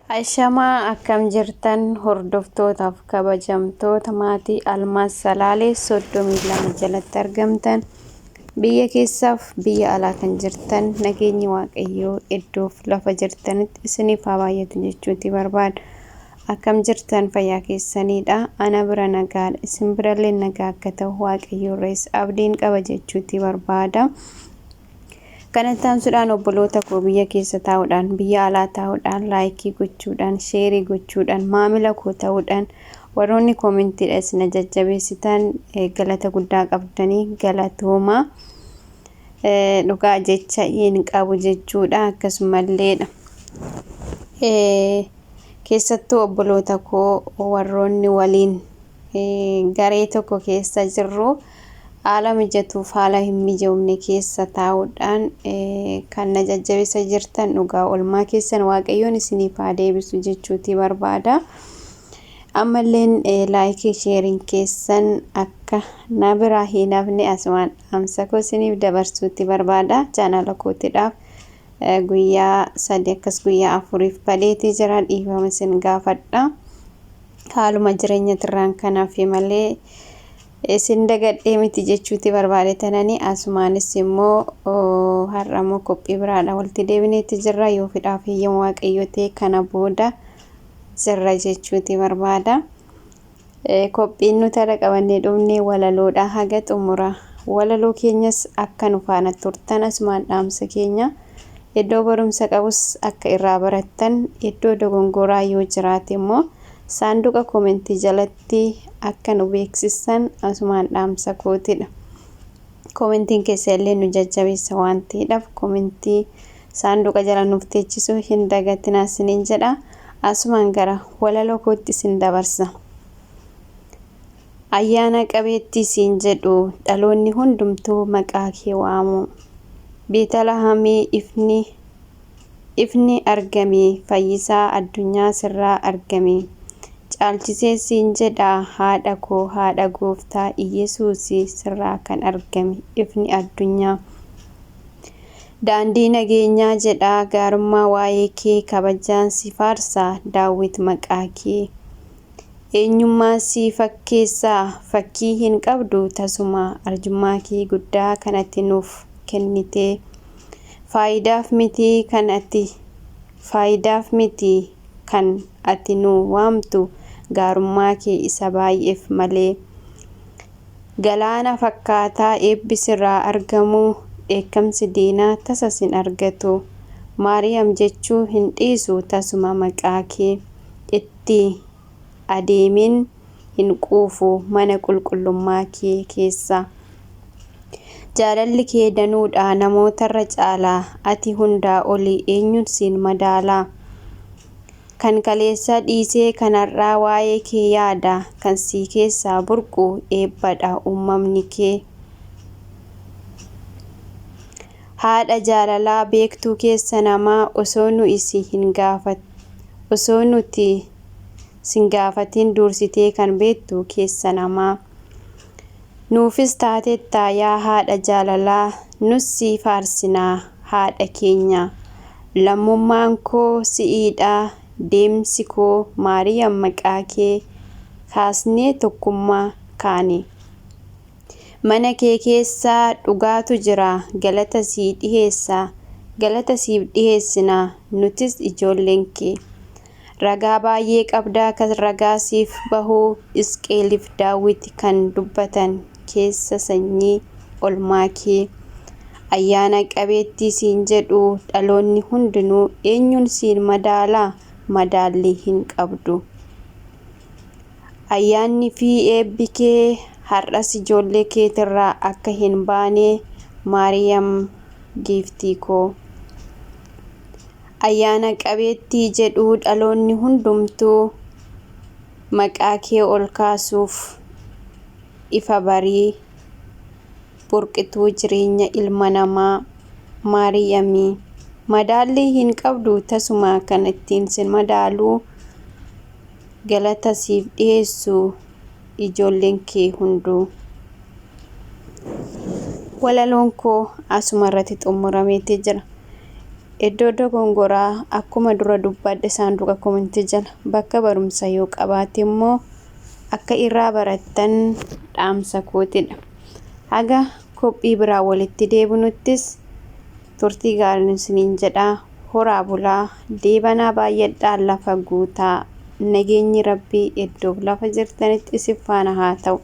Ashamaa akkam jirtan hordoftootaaf kabajamtoota maatii Almaaz Salaalee 32 jalatti argamtan biyya keessaaf biyya alaa kan jirtan nageenyi Waaqayyoo iddoof lafa jirtanitti isiniif haa baay'atu jechuuti barbaada. Akkam jirtan fayyaa keessaniidha. Ana bira nagaadha. Isin birallee nagaa akka ta'u Waaqayyoo irraas abdiin qaba jechuuti barbaada. Kanatti aansuudhaan obboloota koo biyya keessa taa'uudhaan, biyya alaa taa'uudhaan, laayikii gochuudhaan, sheerii gochuudhaan, maamila koo ta'uudhaan warroonni koomentiidha isin jajjabeessitan galata guddaa qabdanii galatoomaa. Dhugaa jecha hin qabu jechuudha akkasumalleedha. Keessattuu obboloota koo warroonni waliin garee tokko keessa jirru haala mijatuuf haala hin mijoomne keessa taa'uudhaan kan na jajjabeessa jirtan dhugaa olmaa keessan Waaqayyoon isiniif haa deebisu jechuuti barbaada. Ammalleen laayikii sheeriin keessan akka na biraa hin hafne asumaan dhaamsa koo isiniif dabarsuutti barbaada. Chaanaala kootiidhaaf guyyaa sadi akkas guyyaa afuriif badeetii jira dhiifama isin gaafadha. Haaluma jireenya tirraan kanaaf malee isin dagadhee miti jechuuti barbaade tanani asumaanis immoo har'a immoo qophii biraadha walitti deebineetti jirra yoo fedhaaf heeyyama Waaqayyoo ta'e kana booda jirra jechuuti barbaada. Qophiin nuti har'a qabannee dhufne walaloodha haga xumura walaloo keenyas akka nu faana turtan asumaan dhaamsa keenya iddoo barumsa qabus akka irraa barattan iddoo dogongoraa yoo jiraate immoo saanduqa komentii jalatti akka nu beeksistan asumaan dhaamsa kootidha. Komentiin keessa illee nu jajjabeessa waan ta'eedhaaf komentii saanduqa jala nuuf teechisuu hin dagatinaa isiniin jedha. Asumaan gara walaloo kootti isin dabarsa. Ayyaana qabeettii siin jedhu dhaloonni hundumtuu maqaa kee waamu. Beetalahamii ifni ifni argame fayyisaa addunyaa sirraa argame. Caalchisee siin jedha haadha koo haadha gooftaa Iyyasuusi sirraa kan argame ifni addunyaa. Daandii nageenyaa jedha gaarummaa waa'ee kee kabajaan si faarsa Daawit maqaa kee. Eenyummaa si fakkeessaa fakkii hin qabdu tasuma arjummaa kee guddaa kan ati nuuf kennite. Faayidaaf miti kan ati faayidaaf miti kan ati nu waamtu gaarummaa kee isa baay'eef malee. Galaana fakkaataa eebbi sirraa argamu dheekkamsi diinaa tasa sin argatu. Maariyaam jechuu hin dhiisu tasuma maqaa kee. Itti adeemeen hin quufu mana qulqullummaa kee keessa. Jaalalli kee danuudha namootarra caala ati hundaa olii eenyuun siin madaala. Kan kaleessa dhiisee kan har'aa waa'ee kee yaada kan si keessaa burqu eebbadha uumamni kee. Haadha jaalalaa beektuu keessa namaa osoo nuti sin gaafatin dursitee kan beektu keessa namaa. Nuufis taateetta yaa haadha jaalalaa nus si faarsinaa haadha keenya. Lammummaan koo si'iidha deemsi koo Maariyaam maqaa kee kaasnee tokkummaa kaane. Mana kee keessa dhugaatu jira galata sii dhiheessa galata siif dhiheessina nutis ijoolleen kee. Ragaa baay'ee qabdaa kan ragaa siif bahuu Isqeeliif Daawit kan dubbatan keessa sanyii olmaa kee. Ayyaana qabeettii siin jedhu dhaloonni hundinuu eenyuun siin madaalaa madaallii hin qabdu. Ayyaanni fi eebbi kee har'as ijoollee keetirraa akka hin baane Maariyaam giiftii koo. Ayyaana qabeettii jedhu dhaloonni hundumtuu maqaa kee ol kaasuuf ifa barii burqituu jireenya ilma namaa Maariyaamii. Madaallii hin qabdu tasuma kan ittiin sin madaaluu galata siif dhiheessu ijoolleen kee hunduu. Walaloon koo asuma irratti xumurameetii jira. Iddoo dogongoraa akkuma dura dubbadhe saanduqa komantii jala bakka barumsa yoo qabaate immoo akka irraa barattan dhaamsa kootidha. Haga qophii biraa walitti deebinuttis turtii gaariin isiniin jedhaa. Horaa bulaa, deebanaa baay'adhaan lafa guutaa. Nageenyi Rabbii iddoof lafa jirtanitti isin faana haa ta'u.